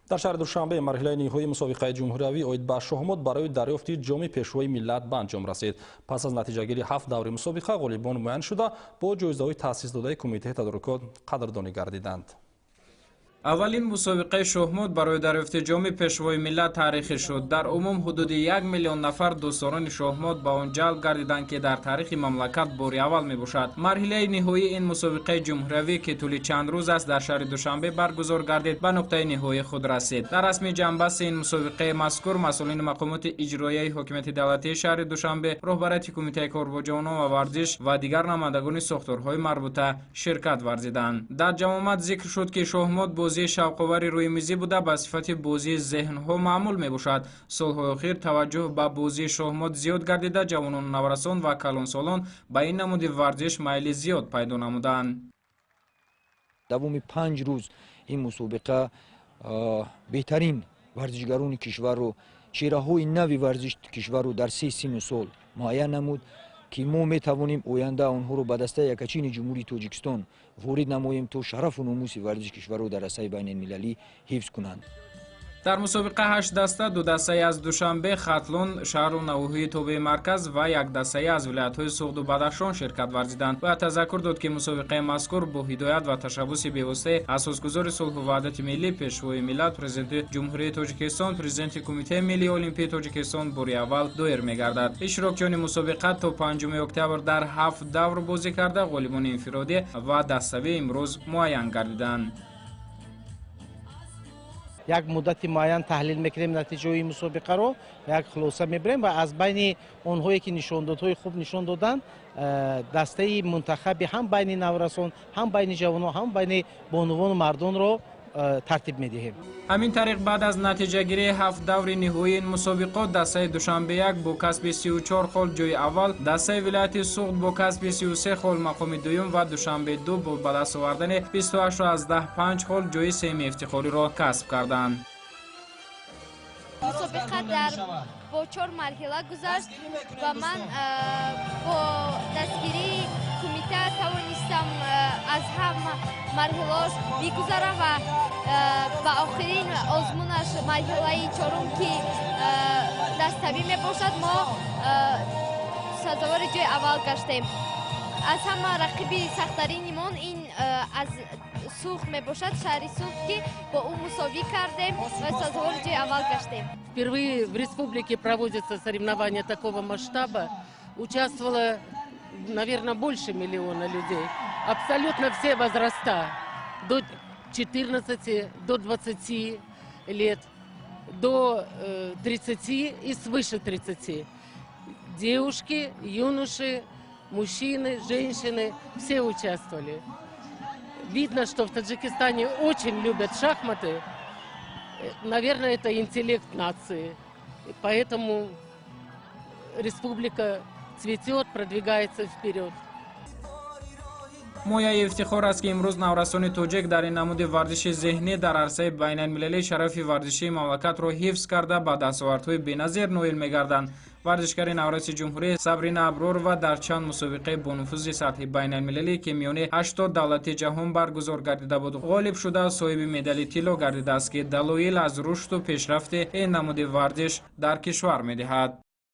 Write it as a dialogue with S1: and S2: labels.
S1: Дар шаҳри Душанбе марҳилаи ниҳоии мусобиқаи ҷумҳуриявӣ оид ба шоҳмот барои дарёфти ҷоми Пешвои миллат ба анҷом расид. Пас аз натиҷагирии ҳафт даври мусобиқа, ғолибон муайян шуда, бо ҷоизаҳои таъсисдодаи кумитаи тадорукот қадрдонӣ гардиданд.
S2: Аввалин мусобиқаи шоҳмот барои дарёфти ҷоми Пешвои миллат таърихӣ шуд. Дар умум ҳудуди 1 миллион нафар дӯстдорони шоҳмот ба он ҷалб гардиданд, ки дар таърихи мамлакат бори аввал мебошад. Марҳилаи ниҳоии ин мусобиқаи ҷумҳуриявӣ, ки тӯли чанд рӯз аст дар шаҳри Душанбе баргузор гардид, ба нуқтаи ниҳоии худ расид. Дар расми ҷамъбасти ин мусобиқаи мазкур масъулини мақомоти иҷроияи ҳокимияти давлатии шаҳри Душанбе, роҳбарияти Кумитаи кор бо ҷавонон ва варзиш ва дигар намояндагони сохторҳои марбута ширкат варзиданд. Дар ҷамъомад зикр шуд, ки шоҳмот бозии шавқовари рӯимизӣ буда, ба сифати бозии зеҳнҳо маъмул мебошад. Солҳои охир таваҷҷӯҳ ба бозии шоҳмот зиёд гардида, ҷавонону наврасон ва калонсолон ба ин намуди варзиш майли зиёд пайдо намуданд.
S3: Давоми 5 рӯз ин мусобиқа беҳтарин варзишгарони кишварро, чеҳраҳои нави варзиши кишварро дар се синну сол муайян намуд, ки мо метавонем оянда онҳоро ба дастаи якачини Ҷумҳурии Тоҷикистон ворид намоем, то шарафу номуси варзиши кишварро дар арсаи байналмилалӣ ҳифз кунанд.
S2: Дар мусобиқа ҳашт даста, ду дастаи аз Душанбе, Хатлон, шаҳру навоҳии тобеи марказ ва як дастаи аз вилоятҳои Суғду Бадахшон ширкат варзиданд. Бояд тазаккур дод, ки мусобиқаи мазкур бо ҳидоят ва ташаббуси бевоситаи Асосгузори сулҳу ваҳдати миллӣ, Пешвои миллат, Президенти Ҷумҳурии Тоҷикистон, Президенти Кумитаи миллии олимпии Тоҷикистон бори аввал доир мегардад. Иштирокчиёни мусобиқа то 5 октябр дар ҳафт давр бозӣ карда, ғолибони инфиродӣ ва даставӣ имрӯз муайян гардиданд.
S4: Як муддати муайян таҳлил мекунем натиҷаҳои мусобиқаро, як хулоса мебарем ва аз байни онҳое, ки нишондодҳои хуб нишон доданд, дастаи мунтахаби ҳам байни наврасон, ҳам байни ҷавонон, ҳам байни бонувону мардонро тартиб медиҳем.
S2: Ҳамин тариқ, баъд аз натиҷагирии ҳафт даври ниҳоии ин мусобиқот, дастаи Душанбе як бо касби 34 хол ҷои аввал, дастаи вилояти Суғд бо касби 33 хол мақоми дуюм ва Душанбе ду бо ба даст овардани 28,5 хол ҷои сеюми ифтихориро касб карданд.
S5: Мусобиқа дар бо чор марҳила гузашт ва ман бо дастгирии кумита тавонистам аз ҳама марҳилаош бигузарам ва ба охирин озмунаш, марҳилаи чорум, ки даставӣ мебошад, мо сазовори ҷои аввал гаштем. Аз ҳама рақиби сахттаринимон ин аз Суғд мебошад, шаҳри Суғд, ки бо ӯ мусовӣ кардем ва сазовори ҷои аввал гаштем.
S6: Впервые в республике проводятся соревнования такого масштаба. Участвовало, наверное, больше миллиона людей. Абсолютно все возраста. До 14, до 20 лет, до 30 и свыше 30. Девушки, юноши, мужчины, женщины, все участвовали. Видно, что в Таджикистане очень любят шахматы. Наверное, это интеллект нации. И поэтому республика цветет, продвигается вперед.
S2: Мояи ифтихор аст, ки имрӯз наврасони тоҷик дар ин намуди варзиши зеҳнӣ дар арсаи байналмилалӣ шарафи варзишии мамлакатро ҳифз карда, ба дастовардҳои беназир ноил мегарданд. Варзишгари навраси ҷумҳурӣ Сабрина Абророва дар чанд мусобиқаи бонуфузи сатҳи байналмилалӣ, ки миёни 80 давлати ҷаҳон баргузор гардида буд, ғолиб шуда, соҳиби медали тилло гардидааст, ки далоил аз рушду пешрафти ин намуди варзиш дар кишвар медиҳад.